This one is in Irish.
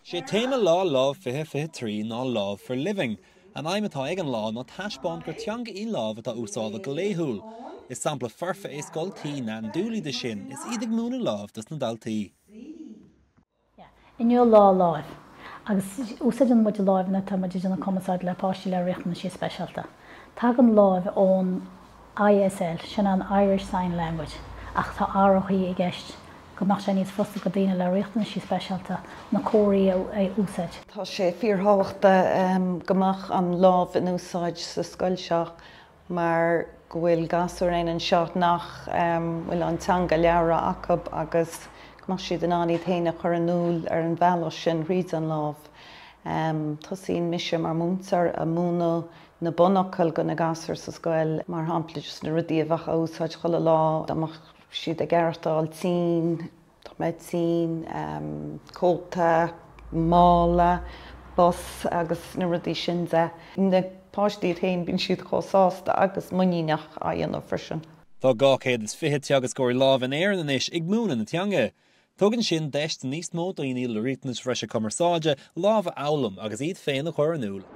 Sé téama Lá Lámh 2023 ná Lámh for Living. An aidhm atá ag an lá ná taispeáint gur teanga í lámh atá úsáideach go laethúil. Is sampla foirfe é Scoil Tí Nan Dooley de sin, is iad ag múineadh lámh dos na daltaí. Inniu Lá Láimh, agus úsáideann muid láimh nuair atá muid ag déanamh cumarsáid le páistí le riachtanaisí speisialta. Tagann láimh ón ISL, sin an Irish Sign Language, ach tá athraithe i gceist go mbeadh sé níos fusa go daoine le riachtanaisí speisialta na comharthaí a úsáid. Tá sé fíorthábhachtach go mbeadh an lámh in úsáid sa scoil seo mar go bhfuil gasúir ann anseo nach bhfuil an teanga labhartha acu agus go mbeadh siad in ann iad féin a chur in iúl ar an bhealach sin thríd an lámh. Tosaíonn mise mar mhúinteoir a múineadh na bunfhocail go na gasúir sa scoil, mar shampla just na rudaí a bheadh á úsáid chuile lá, dá mbeadh siad ag aireachtáil tinn, Tá mé tinn, cóta, mála, bus agus na rudaí sin de. Na páistí iad féin, bíonn siad chomh sásta agus muiníneach á dhéanamh freisin. Tá 220 teagascóirí lámh in Éirinn anois ag múineadh na teanga. Tugann sin deis do níos mó daoine le riachtanais bhreise cumarsáide lámh a fhoghlaim agus iad féin a chur in iúl.